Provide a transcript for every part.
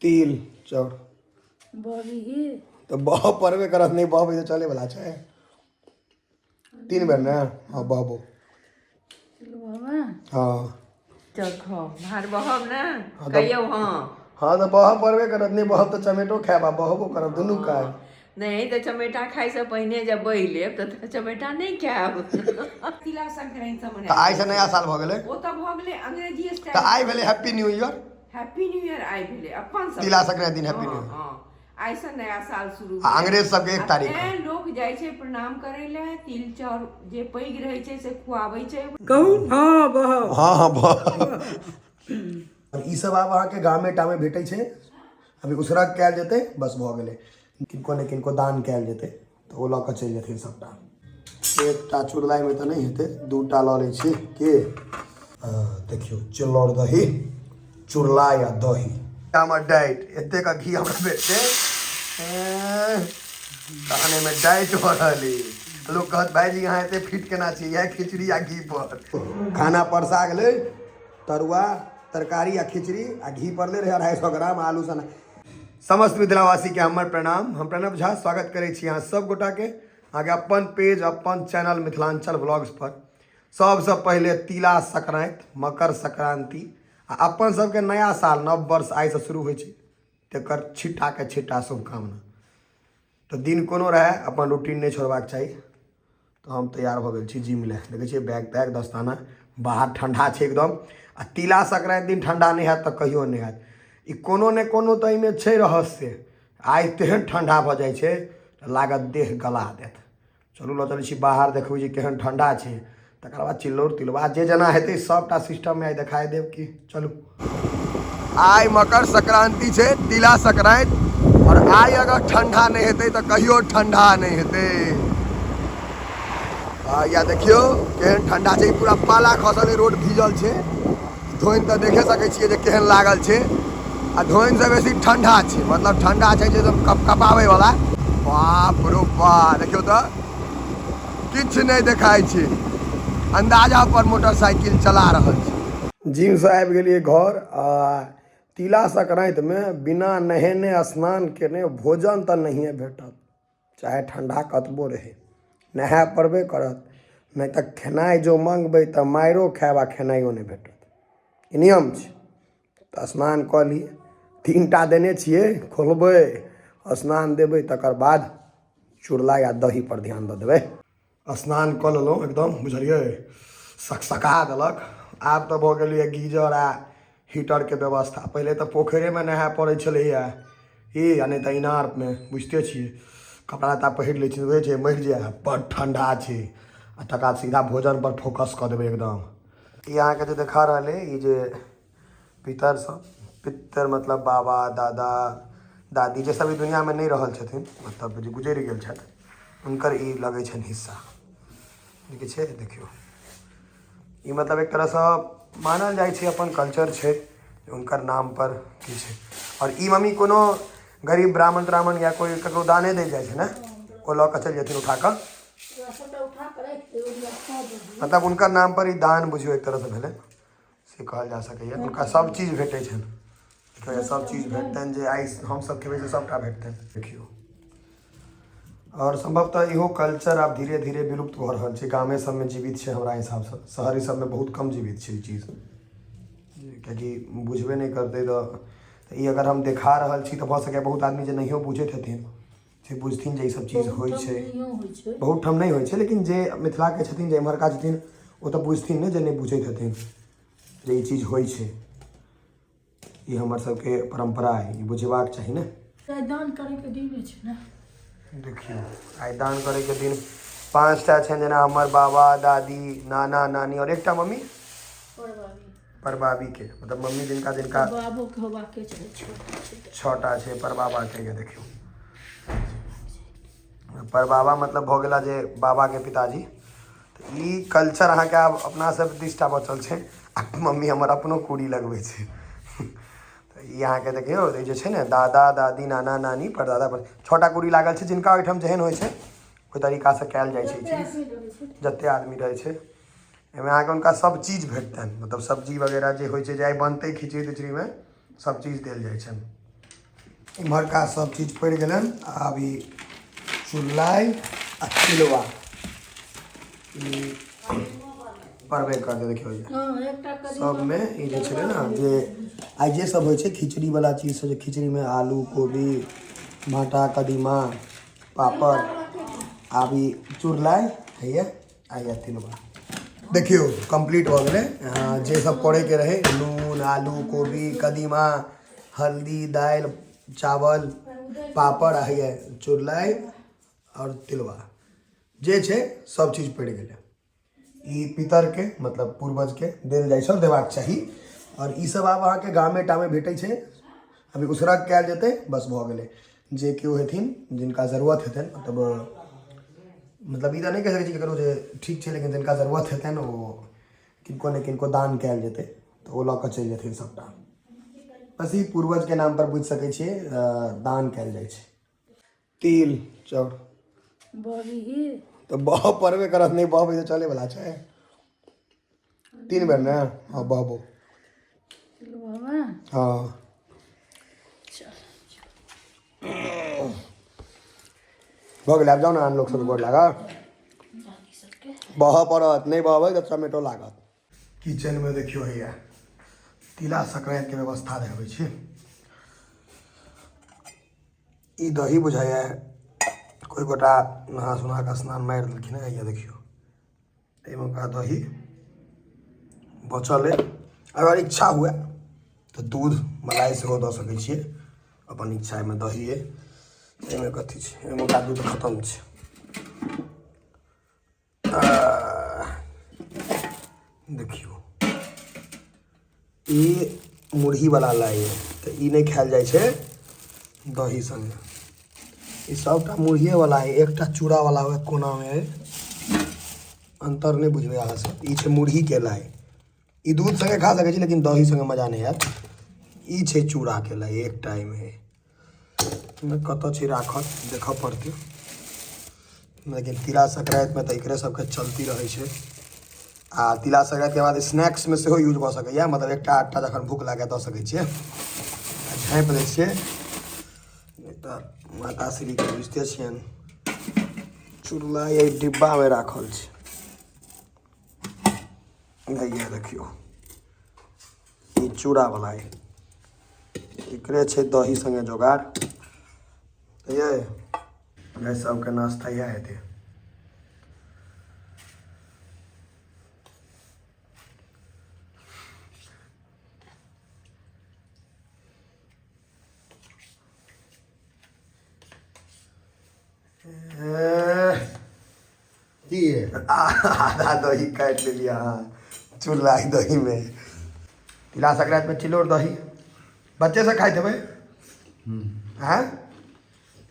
तिल चाउर बही तऽ बह पड़बे करत नहि बहबै तऽ चलैवला छै तीन बेर ने हँ बहबो हँ चल खाउ भार बहब ने कहियौ हँ हँ तऽ बहऽ पड़बे करत नहि बहब तऽ चमेटो खायब आ बहबो करब दुनू काज नहि तऽ चमेटा खाइसँ पहिने जब बहि लेब तऽ चमेटा नहि खायब तिला संक्रांति सब तऽ आइसँ नया साल भऽ गेलै ओ तऽ भऽ गेलै अंग्रेजी तऽ स्टाइल आइ भेलै happy new year happy new year आइ भेलै अपन सब तिला संक्रांति दिन हैप्पी न्यू ईयर हँ आइसँ नया साल शुरू आ अंग्रेज सबके एक आ तारीख तें लोक जाइ छै प्रणाम करै लए तिल चाउर जे पैघ रहै छै से खुआबै छै कहू हँ बहब हँ हँ भऽ ई सब आब अहाँके गामे टामे भेटै छै अभी उसरग कयल जेतै बस भऽ गेलै किनको ने किनको दान कयल जेतै तऽ ओ लऽ कऽ चलि जेथिन सभटा एकटा चुड़लाइमे तऽ नहि हेतै दूटा लऽ लै छी के देखियौ चिल्लौर दही चुड़लाइ आ दही हमर डाइट एतेक घी हमरा भेटतै तहन एहिमे डाइट भऽ रहल अइ लोक कहत भायजी अहाँ एते फिट केना छी इएह खिचड़ी आ घी पर खाना परसा गेलै तरुआ तरकारी आ खिचड़ी आ घी पड़ले रहै 250 ग्राम आलू सना समस्त मिथिलावासीके हमर प्रणाम हम प्रणव झा स्वागत करै छी अहाँ सब गोटाके अहाँके अपन पेज अपन चैनल मिथिलाञ्चल ब्लॉग्स पर सबसँ पहिले तिला संक्रान्ति मकर संक्रान्ति आ अपन सबके नया साल नव वर्ष आइसँ शुरू होइ छै तकर छिट्टाके छिट्टा शुभकामना तऽ दिन कोनो रहए अपन रूटीन नहि छोड़बाक चाही तऽ हम तैयार भऽ गेल छी जिम लए देखै छियै बैग तैग दस्ताना बाहर ठण्डा छै एकदम आ तिला संक्रान्ति दिन ठण्डा नहि हैत तऽ कहियो नहि हैत ई कोनो ने कोनो तऽ एहिमे छै रहस्य आइ तेहन ठण्डा भऽ जाइ छै तऽ लागत देह गला देत चलू लऽ चलै छी बाहर देखबै जे केहन ठण्डा छै तकर बाद चिल्लौर तिलबा जे जेना हेतै सभटा सिस्टममे आइ देखाए देब की चलू आइ मकर संक्रांति छै तिला संक्रांति और आइ अगर ठंडा नहीं हेतै तऽ कहियो ठंडा नहीं हेतै आ या देखियौ केहन ठंडा छै पूरा पाला खसल है रोड भीजल छै धोनि तऽ देखे सकै छियै जे केहन लागल छै आ धोनि से बेसी ठंडा छै मतलब ठंडा छै जे एकदम कपकपाबै वाला बाप रो बा देखियौ तऽ किछु नहि देखाइ छै अन्दाजा पर मोटरसाइकिल चला रहल छै जिमसँ आबि गेलियै घर आ तिला संक्रान्तिमे बिना नहेने स्नान केने भोजन तऽ नहिए भेटत चाहे ठण्डा कतबो रहै नहाय पड़बे करत नहि तऽ खेनाइ जँ मङ्गबै तऽ मारिओ खायब आ खेनाइयो नहि भेटत ई नियम छै तऽ स्नान कऽ ली 3 टा देने छियै खोलबै स्नान देबै तकर बाद चुड़ला या दहीपर ध्यान दऽ देबै स्नान कऽ लेलहुँ एकदम बुझलियै सकसका देलक आब तऽ भऽ गेलैए गीजर आ हीटरके व्यवस्था पहिले तऽ पोखरिमे नहाय पड़ै छलैए ई आ नहि तऽ इनारमे बुझिते छियै कपड़ा लत्ता पहिर लै छियै बुझै छियै मरि जाय बड्ड ठण्डा छै आ तकर बाद सीधा भोजनपर फोकस कऽ देबै एकदम ई अहाँके जे देखा रहल अइ ई जे पितर सब पितर मतलब बाबा दादा दादी जे सब ई दुनिआँमे नहि रहल छथिन मतलब जे गुजरि गेल छथि हुनकर ई लगै छनि हिस्सा देखै छियै देखियौ ई मतलब एक तरहसँ मानल जाइ छै अपन कल्चर छै हुनकर नामपर की छै आओर ई मम्मी कोनो गरीब ब्राह्मण त्राह्मण या कोइ ककरो दाने दै जाइ छै ने ओ लऽ कऽ चलि जेथिन उठा कऽ मतलब हुनकर नाम पर ई दान बुझियौ एक तरहसँ भेलै से कहल जा सकैए हुनका सब चीज भेटै छनि देखियौ सब चीज भेटतनि जे आइ हमसब खेबै से सबटा भेटतनि देखियौ आओर सम्भवतः इहो कल्चर आब धीरे धीरे विलुप्त भऽ रहल छै गामे सबमे जीवित छै हमरा हिसाबसँ शहरी सबमे बहुत कम जीवित छै ई चीज कियाकि बुझबे नहि करतै तऽ ई अगर हम देखा रहल छी तऽ भऽ सकैए बहुत आदमी जे नहियो बुझैत हेथिन से बुझथिन जे ई सब चीज होइ छै बहुत ठाम नहि होइ छै लेकिन जे मिथिलाके छथिन जे एम्हरका छथिन ओ तऽ बुझथिन ने जे नहि बुझैत हेथिन जे ई चीज होइ छै ई हमर सबके परम्परा अइ ई बुझबाक चाही ने दान करैके दिन छै ने देखियौ आइ दान करैके दिन 5टा छनि जेना हमर बाबा दादी नाना नानी आओर एकटा मम्मी परबाबीके मतलब मम्मी जिनका जिनका बाबोके होबाके छै 6टा छै परबाबाके ये देखियौ परबाबा मतलब भऽ गेला जे बाबाके पिताजी तऽ ई कल्चर अहाँके आब अपना सब दिसटा बचल छै आ मम्मी हमर अपनो कुड़ी लगबै छै तऽ ई अहाँके देखियौ ई जे छै ने दादा दादी नाना नानी परदादा पर 6टा कुड़ी लागल छै जिनका ओहिठाम जेहन होइ छै ओहि तरीकासँ कयल जाइ छै ई चीज जते आदमी रहै छै एहिमे अहाँके हुनका सब चीज भेटतनि मतलब सब्जी वगैरह जे होइ छै जे आइ बनतै खिचड़ी तिचड़ीमे सब चीज देल जाइ छनि इम्हरका सब चीज पड़ि गेलनि। आब ई चुल्लाइ आ तिलवा ई पड़बे करतै। देखियौ सबमे ई जे छलै ने जे आइ जे सब होइ छै खिचड़ीवला चीज सब, जे खिचड़ीमे आलू कोबी भाँटा कदीमा पापड़, आब ई चुरलाइ होइए आ या तिलवा। देखियौ कम्प्लीट भऽ गेलै जे सब पड़ैके रहै, नून आलू कोबी कदीमा हल्दी दालि चावल पापड़ आ हैया चुरलाइ आओर तिलवा जे छै सब चीज पड़ि गेलै। ई पितरके मतलब पूर्वजके देल जाइ छै आओर देबाक चाही। आओर ई सब आब अहाँके गामे टामे भेटै छै, अभी उसरग कयल जेतै बस भऽ गेलै। जे केओ हेथिन जिनका जरूरत हेतनि, मतलब ई तऽ नहि कहि सकै छी ककरो जे ठीक छै, लेकिन जिनका जरूरत हेतनि ओ किनको ने किनको दान कयल जेतै तऽ ओ लऽ कऽ चलि जेथिन सबटा। बस ई पूर्वजके नामपर बुझि सकै छियै दान कयल जाइ छै। तिल चाउर तऽ बह पड़बे करत, नहि बहबै तऽ चलैवला छै। 3 बेर ने? हँ बहबो। हँ भऽ गेलै। आब जाउ ने आन लोक सबके गोर लागऽ। बहऽ पड़त, नहि बहबै तऽ चमेटो लागत। किचनमे देखियौ हैया तिला संक्रान्तिके व्यवस्था देखबै छी। ई दही बुझाइए कोइ गोटा नहा सुना कऽ स्नान मारि देलखिन हेँ। हैया देखियौ एहिमे ओकरा दही बचल अइ। अगर इच्छा हुए तऽ दूध मलाई सेहो दऽ सकै छियै, अपन इच्छा। एहिमे दही अइ, एहिमे कथी छै? एहिमे ओकरा दूध खतम छै। देखियौ ई मुरहीवला लाइ अइ तऽ ई नहि खायल जाइ छै दही सङ्गे। ई सबटा मुरहिएवला अइ, एकटा चूड़ावला ओहि कोनामे अइ। अन्तर नहि बुझबै अहाँ सब। ई छै मुरहीके लाइ, ई दूध सङ्गे खा सकै छी लेकिन दही सङ्गे मजा नहि आयत। ई छै चूड़ाके लाइ, एकटा एहिमे अइ। कतऽ छै राखल देखऽ पड़तै, लेकिन तिला संक्रान्तिमे तऽ एकरे सबके चलती रहै छै। आ तिला संक्रान्तिके बाद स्नैक्समे सेहो यूज भऽ सकैए, मतलब एकटा आधटा जखन भूख लागै दऽ सकै छियै। आ झाँपि दै छियै, नहि तऽ माताश्रीके बुझिते छियनि। चुड़ला एहि डिब्बामे राखल छै। हैया देखियौ ई चूड़ावला अइ, एकरे छै दही सङ्गे जोगाड़। ये इएह सबके नाश्ता इएह हेतै। की आधा दही काटि लेलियै अहाँ चुरलाही दहीमे। तिला संक्रान्तिमे चिल्लोर दही बच्चे से खाइत हेबै? आँय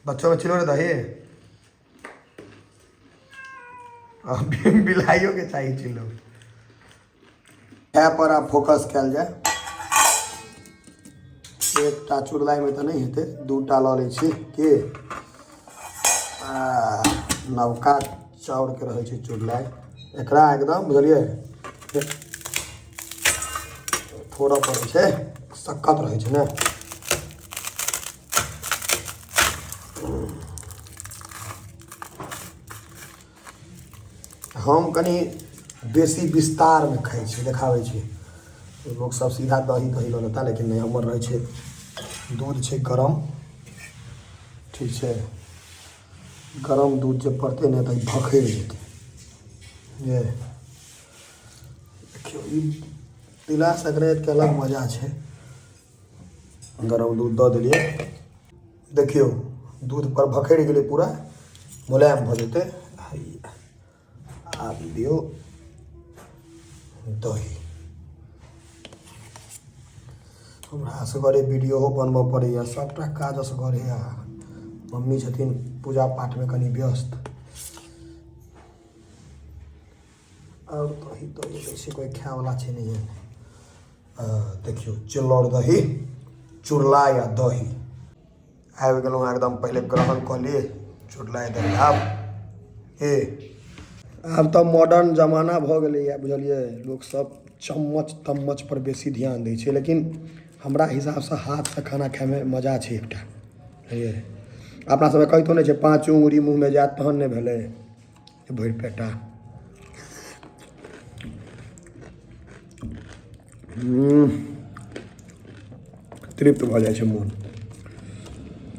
बच्चोमे चिल्लोर दही बिलाइयोके चाही चिल्लोर। खाय पर आब फोकस कयल जाय। एकटा चुरलाइमे तऽ नहि हेतै, दूटा लऽ लै छी की। आ नवका चाउरके रहै छै चुरलाइ, एकरा एकदम बुझलियै फोड़ऽ पड़ै छै, सक्कत रहै छै ने। हम कनि बेसी विस्तारमे खाइ छी, देखाबै छी। लोक सब सीधा दही तही लऽ लेता, लेकिन नहि, हमर रहै छै दूध छै गरम, ठीक छै। गरम दूध जे पड़तै ने तऽ भखरि जेतै। ये देखियौ ई तिला संक्रान्तिके अलग मजा छै। गरम दूध दऽ देलियै, देखियौ दूध पर भखरि गेलै, पूरा मुलायम भऽ जेतै। आब दियौ दही। हमरा असगरे वीडियो बनबऽ पड़ैए, सभटा काज असगरे। आ मम्मी छथिन पूजा पाठमे कनि व्यस्त। आओर दही दही बेसी कोइ खायवला छै नहि। देखियौ चिल्लौर दही चुरला या दही आबि गेलहुँ एकदम। पहिले ग्रहण कऽ लिए चुरला दही। आब हे आब तऽ मॉडर्न जमाना भऽ गेलैए बुझलियै, लोकसभ चम्मच तम्मच पर बेसी ध्यान दै छै, लेकिन हमरा हिसाबसँ हाथसँ खाना खायमे मजा छै एकटा। बुझलियै? अपना सबके कहितो नहि छै 5 उंगरी मुँहमे जायत तहन नहि भेलै भरि पेटा। तृप्त भऽ जाइ छै मोन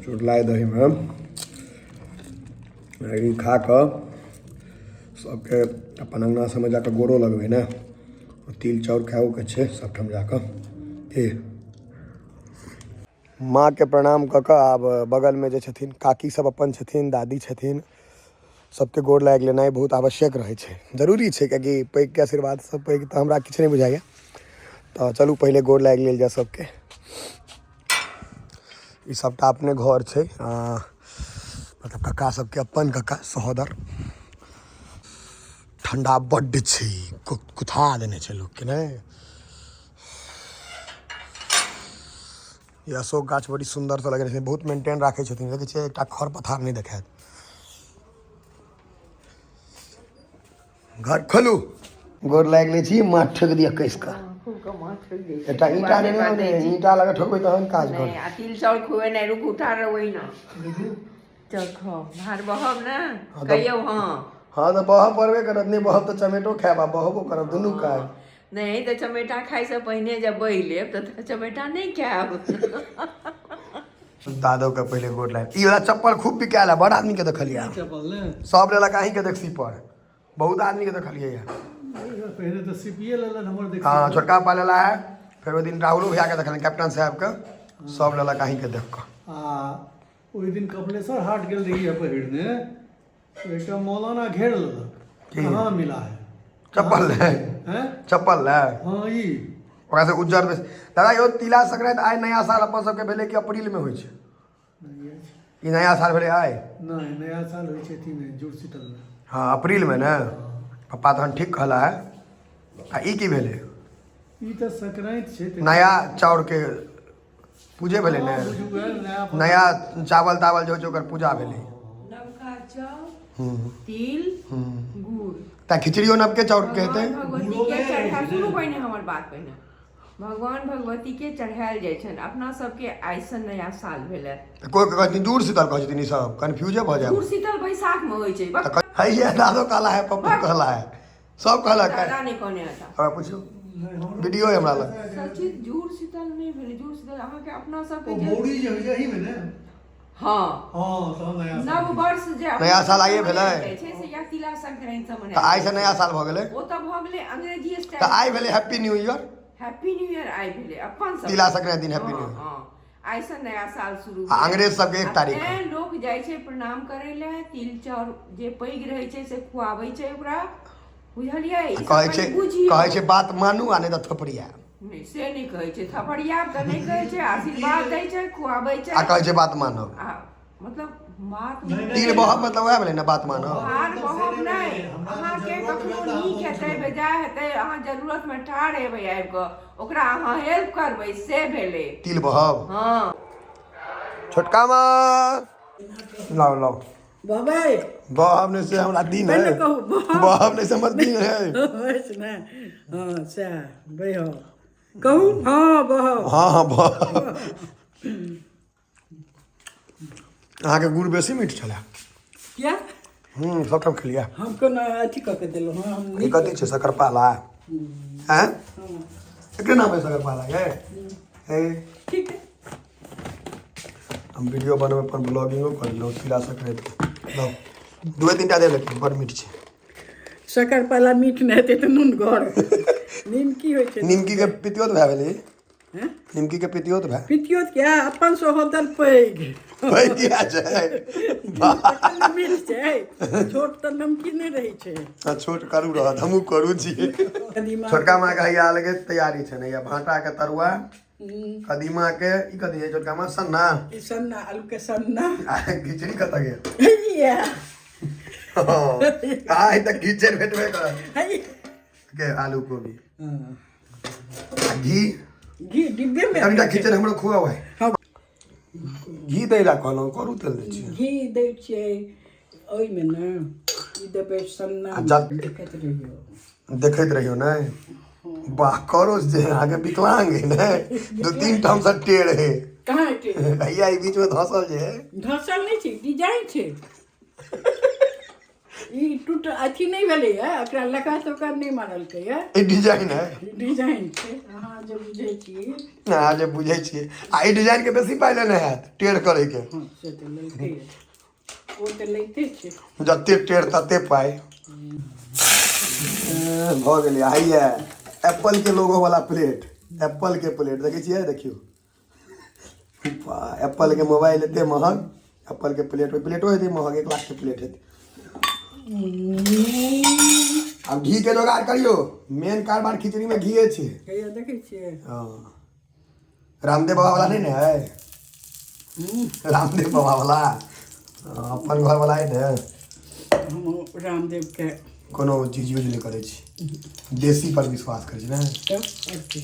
चुड़लाइ दहीमे। ई खा कऽ सबके अपन अङ्गना सबमे जाकऽ गोरो लगबै ने, तिल चाउर खाओके छै सबठाम जाकऽ। की माँके प्रणाम कऽ कऽ आब बगलमे जे छथिन काकी सब अपन छथिन, दादी छथिन, सबके गोर लागि लेनाइ बहुत आवश्यक रहै छै, जरूरी छै, कियाकि पैघके आशीर्वादसँ पैघ तऽ हमरा किछु नहि बुझाइए। तऽ चलू पहिले गोर लागि लेल जाय सबके। ई सबटा अपने घर छै, मतलब कक्का सबके अपन कक्का सहोदर। ठंडा बड्ड छै, कुथा देने छै लोकके ने। ई अशोक गाछ बड़ी सुन्दर से लगेने छथिन, बहुत मेंटेन राखै छथिन। देखै छियै एकटा खर पथार नहि देखायत। घर खोलू, गोर लागि लै छी, माथ ठोकि दिअ कसि कऽ। खूब कऽ माथ ठोकि दै छी। एकटा ईंटा नहि ने, ईंटा लगा ठोकबै तहन काज नहि, करत। आ तिल चाउर खुएनाइ, रुकू, ठाढ़ रहबै ने, चल खाउ, भार बहब ने। तऽ- कहियौ हँ। हँ तऽ बहब पड़बे करत, नहि बहब तऽ चमेटो खायब आ बहबो करब, दुनू काज। नहि तऽ चमेटा खाइसँ पहिने जब बहि लेब तऽ चमेटा नहि खायब। दादो के पहिले गोर लागि। ई वाला चप्पल खूब बिकायल है, बड़ आदमी के देखलियै। चप्पल ने सब लेलक अहीं के देखसी पर, बहुत आदमी के देखलियै है। पहिले तऽ सीपीए लेलन हमर देख। हाँ, छोटका पा लेला है, फेर ओहि दिन राहुलो भैया के देखलियै, कैप्टन साहब के, सब लेलक अहीं के देख कऽ। आ ओहि दिन कपिलेश्वर हाट गेल रहियै पहिरने, एकटा मौलाना घेर लेलक, कहाँ मिला है चप्पल ले? हैं चप्पल ले? हाँ, ई ओकरा से उज्जर बेसी। दादा यौ, तिला संक्रांति आइ नया साल अपन सबके भेलै कि अप्रैल में होइ छै? नहि अछि। ई नया साल भेलै आइ? नहि, नया साल होइ छै अथीमे, जुड़ शीतलमे। हाँ, अप्रैल में ने। पप्पा तहन ठीक कहला है। आ ई की भेलै? ई तऽ संक्रांति छै तऽ नया चाउर के पूजे भेलै ने। बुझू वएह नया नया चावल तावल जे होइ छै ओकर पूजा भेलै। नवका चाउर, तिल, गुड़। तऽ खिचड़ियो नवके चाउर के हेतै। भगवान भगवती के चढ़ायल, सुनू पहिने हमर बात पहिने। भगवान भगवती के चढ़ायल जाइ छनि। अपना सबके आइसँ नया साल भेलै। कोइ कहै छथिन जुड़ शीतल, कहै छथिन, ई सब कन्फ्यूजे भऽ जायब। जुड़ शीतल बैसाख मे होइ छै। तऽ हैया दादो कहला है, पप्पो कहला है, सब कहलक है। दादा नहि कहने हेता। हमरा पूछू, वीडियो है हमरा लग। सचित, जुड़ शीतल नहि भेलै। जुड़ शीतल अहाँके अपना सबके ओ जे मौरी जे होइ छै एहीमे ने। हँ। हँ, तहन नया साल। नव वर्ष जे अपना नया साल आइए सबके भेलै? मनायल जाइ छै से या तिला संक्रांति से मनायल तऽ आइ से जाइ छै। नया साल भऽ गेलै। ओ तऽ भऽ गेलै अंग्रेजी तऽ स्टाइल। आइ भेलै happy new year. Happy new year आइ भेलै अपन सब। तिला संक्रांति दिन हैप्पी न्यू ईयर। हँ, आइ से नया साल शुरू आ भेलै। अंग्रेज सबके 1 आ तारीख। तें लोक जाइ छै प्रणाम करै लए, तिल चाउर जे पैघ रहै छै से खुआबै छै ओकरा, बुझलियै? ई सब कहै कनि छै, बुझियौ। कहै छै बात मानू आ नहि तऽ थपड़िया। नहि, से नहि कहै छै। थपड़िया तऽ नहि कहै छै, आशीर्वाद दै छै, खुआबै छै। आ कहै छै बात मानब। आ मतलब बात नहि, नहि, तिल बहब मतलब वएह भेलै ने, बात मानब। भार बहब नहि, अहाँके कखनो नीक हेतै बेजाय हेतै, अहाँ जरूरतमे ठाढ़ हेबै आबि कऽ, ओकरा अहाँ हेल्प करबै, से भेलै। तिल बहब। हँ। छोटका माँ, लाओ लाओ। बहबै। बहब नहि से हमरा दिन है। पहिने कहू, बहब। बहब नहि समझ दिन है। अछि ने, हँ, सएह बैह कहू, हँ, बहब। हाँ हाँ, बहब। अहाँके गुड़ बेसी मीठ छलै। किया? सबठाम खेलियै। हम कोना अथी कऽ के देलहुँ हँ हम? ई कथी छै, शकरपाला? हैं, एकरे नाम है शकरपाला? ये हे। ठीक है। हम वीडियो बनबै पर ब्लॉगिंगो कर लेलहुँ तिला संक्रांति। लाउ, दुए तीन टा दे, लेकिन बड़ मीठ छै। शकरपाला मीठ नहि हेतै तऽ नूनगर निमकी होइ छै। निमकी के पितियोत भए भेलै। हैं? निमकी के पितियोत भए। पितियोत क्या, अपन सोहोदर पैघ। पैघ किया छै? वाह। तखन ने मीठ छै, छोट तऽ नमकीन नहि रहै छै। आ छोट करू रहत, हमहूँ करू छियै। कदीमा। छोटका माँ के हैया अलगे तैयारी छै ने, हैया भाँटा के तरुआ, कदीमा के, ई कथी है छोटका माँ, सन्ना? ई सन्ना, आलू के सन्ना। आ खिचड़ी कतऽ गेल? हैया। हँ, आइ तऽ खिचड़ भेटबे करत। है। के आलू कोबी। हाँ। आ घी? घी डिब्बे में। कनिटा खिचड़ हमरो खुआउ है। हाँ। घी दै लए कहलहुँ, करू तेल दै छियै। घी दै छियै ओहिमे ने, ई देबै सन्ना। आ देखैत रहियौ। देखैत रहियौ ने। वाह, करो जे अहाँके विकलांग है ने, दू तीन ठाम से टेढ़ है। कहाँ हेतै? भैया ई बीच में धसल जे है। धसल नहि छै, डिजाइन छै। ई टूट अथी नहि भेलैए, एकरा लका तका नहि मारलकैए। ई डिजाइन है। डिजाइन छै, अहाँ जे बुझै छी। अहाँ जे बुझै छियै, आ ई डिजाइन के बेसी पाइ लेने हैत टेढ़ करे के। हँ, से तऽ लैते, ओ तऽ लैते छै। जते टेढ़ तते पाइ। भऽ गेलै। हैया एप्पल के लोगो वाला प्लेट, एप्पल के प्लेट देखै छियै? देखियौ, एप्पल के मोबाइल एते महग, एप्पल के प्लेट, प्लेटो हेतै महग, 1 लाख के प्लेट हेतै। आब घी के जोगाड़ करियौ। मेन कारबार खिचड़ी में घीए छै। हैया देखै छियै? हँ, रामदेव बाबा वाला नहि ने है? रामदेव बाबा वाला। हँ, अपन घर वाला है ने। हम रामदेवके कोनो चीज यूज नहि करै छी, देसी पर विश्वास करै छी ने। तब आओर की?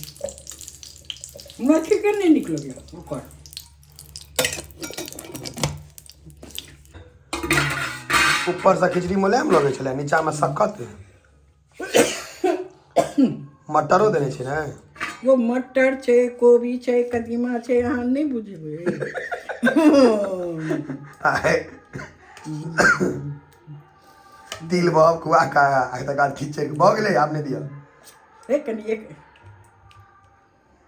हमरा चिकन नहि नीक लगैए ओकर। ऊपरसँ खिचड़ी मुलायम लगै छलै, नीचामे सक्कत। मटरो देने छै ने? यो मटर छै, कोबी छै, कदीमा छै, अहाँ नहि बुझबै। आइ तिल बब खुआ का, आ तकर बाद खिचड़ी भऽ गेलै। आब नहि दिअ। हे, कनि एक।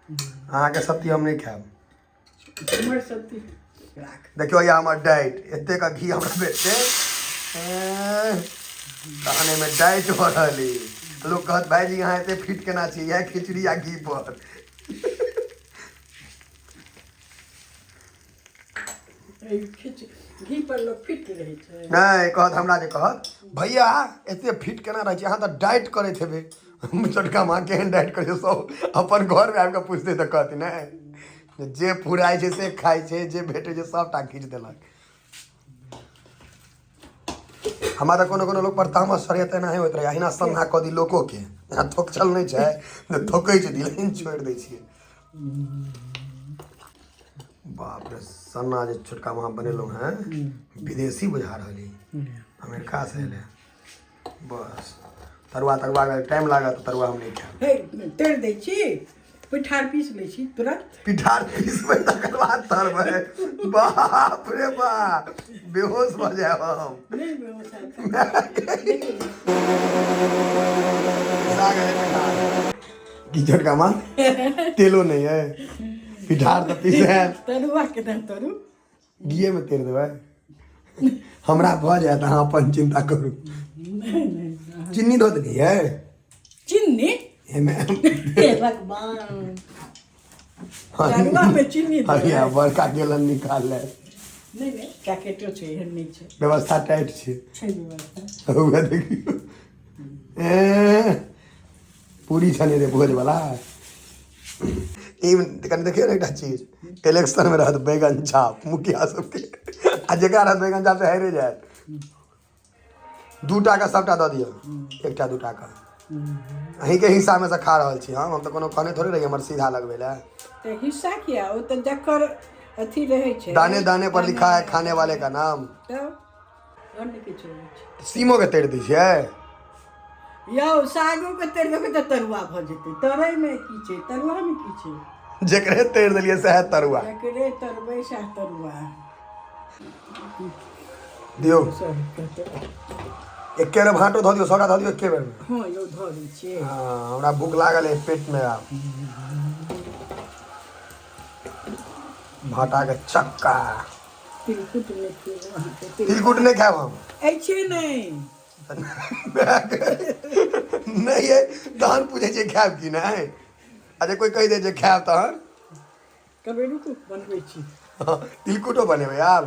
अहाँके सब्जी हम नहि खायब। हमर सब्जी राख। देखियौ, ये हमर डाइट, एतेक घी हमरा भेटतै तहन एहिमे डाइट भऽ रहल अइ। लोक कहत, भाइजी, अहाँ एते फिट केना छी? इएह खिचड़ी आ घी पर। एहि खिच घी पर लोक फिट रहै छै? नहि कहत हमरा, जे कहत, भैया, एते फिट केना रहै छी अहाँ? तऽ डाइट करैत हेबै। छोटका माँ केहन डाइट करै छै, सब अपन घरमे आबि कऽ पुछतै तऽ कहतै नहि, जे फुराइ छै से खाइ छै, जे भेटै छै सभटा खींच देलक। हमरा तऽ कोनो कोनो लोक पर तामस चढ़ैया तऽ एनाहे होइत रहैया, अहिना सन्ना कऽ दी लोकोके। एना थोकचल नहि छै जे थोकै छै दिल, छोड़ि दै छियै। बाप रे, सन्ना जे छोटका वहाँ बनेलहुँ हेँ, विदेशी बुझा रहल अइ, अमेरिका से एलै। बस, तरुआ तरुआ टाइम लागत, तरुआ हम नहि खायब। हे, तरि दै छी, पिठार पीस लै छी तुरंत। पिठार पीसबै तकर बाद तरबै? बाप रे बाप, बेहोश भऽ जायब हम। नहि बेहोश हैत। पीसा गेलै पिठार की छोटका माँ? तेलो नहि है, पिठार तऽ पीसे। तरुआ केना तरू? घीएमे तेर देबै, हमरा भऽ जायत, अहाँ अपन चिन्ता करू। नहि नहि। चीनी दऽ देलियै? चिन्नी? एहिमे। हे भगवान, तरुआमे चीनी देबै? हरिया बड़का गेलन निकाल ले। नहि नहि, पैकेटो छै, एहन नहि छै। व्यवस्था टाइट छै। छै व्यवस्था। उएह देखियौ, ए पूरी छने रे भोजवला। ई कनि देखियौ ने, एकटा चीज, इलेक्शन मे रहत बैगन छाप मुखिया सबके, आ जेकरा रहत बैगन छाप से हारे जायत। 2 टाका सबटा दऽ दिअ, एकटा 2 टाका अहीँके हिस्सामे से खा रहल छी हम। हम तऽ कोनो कहने थोड़े रही हमर सीधा लगबै लए। तऽ हिस्सा किया? ओ तऽ जकर अथी रहै छै। दाने दाने पर लिखा है खाने वाले का नाम। तब आओर नहि किछु होइ छै। सीमो के तैर दै छियै? यौ, सागोके तरि देबै तऽ तरुआ भऽ जेतै। तरैमे की छै? तरुआमे की छै? जेकरे तैर देलियै सएह तरुआ। जकरे तरबै सएह तरुआ। दियौ। सब कहतै। एके बेर भाँटो धऽ दियौ, सबटा धऽ दियौ एके बेरमे। हँ यौ, धऽ दै छियै। हँ, हमरा भूख लागल है पेटमे आब। भाँटाके चक्का। तिलकुट नहि खुएलहुँ अहाँके। तिलकुट नहि खायब हम। अछि नहि? नहि अइ तहन पूछै छियै खायब कि नहि, आ जे कोइ कहि दे जे खायब तहन? कहबै रुकू, बनबै छी। तिलकुटो बनेबै आब?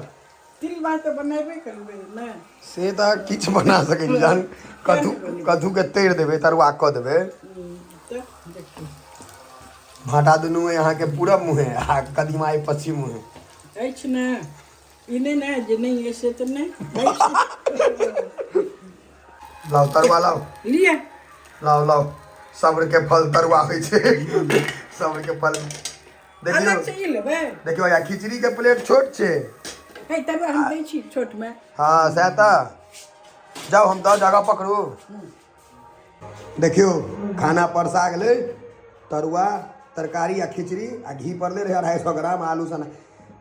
तिलबा तऽ बनेबे करबै ने। से तऽ किछु बना सकै छी, जहन कद्दू कद्दूके तैर देबै, तरुआ कऽ देबै। तऽ देखियौ। भाँटा दुनू अइ अहाँके पूरब मुँहे आ कदीमा अइ पश्चिम मुँहे। अछि ने? ई नहि ने जे नहि अछि, से तऽ नहि अछि। लाउ, तरुआ लाउ। लिअ। लाउ लाउ, सब्र के फल तरुआ होइ छै, सब्र के फल देखियौ। अलग से ई लेबै। देखियौ या, खिचड़ी के प्लेट छोट छै। हे, तरुआ हम दै छी छोटमे। हँ, सएह तऽ। जाउ, हम तऽ जगह पकड़ू। देखियौ, खाना परसा गेलै, तरुआ। तरकारी आ खिचड़ी आ घी पड़ले रहै 250 ग्राम आलू सना।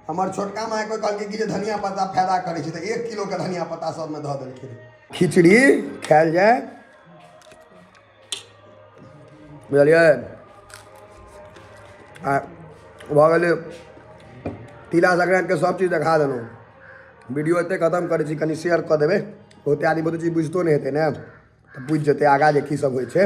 हमर छोटका माय कोइ कहलकै कि जे धनिया पत्ता फायदा करै छै, तऽ 1 किलोके धनिया पत्ता सबमे धऽ देलखिन। खिचड़ी खायल जाय, बुझलियै? आ भऽ गेलै तिला संक्रान्तिके सब चीज देखा देलहुँ। वीडियो एते खतम करै छी, कनि शेयर कऽ देबै, बहुते आदमी बहुत चीज बुझितो नहि हेतै ने, तऽ बुझि जेतै आगाँ जे की सब होइ छै।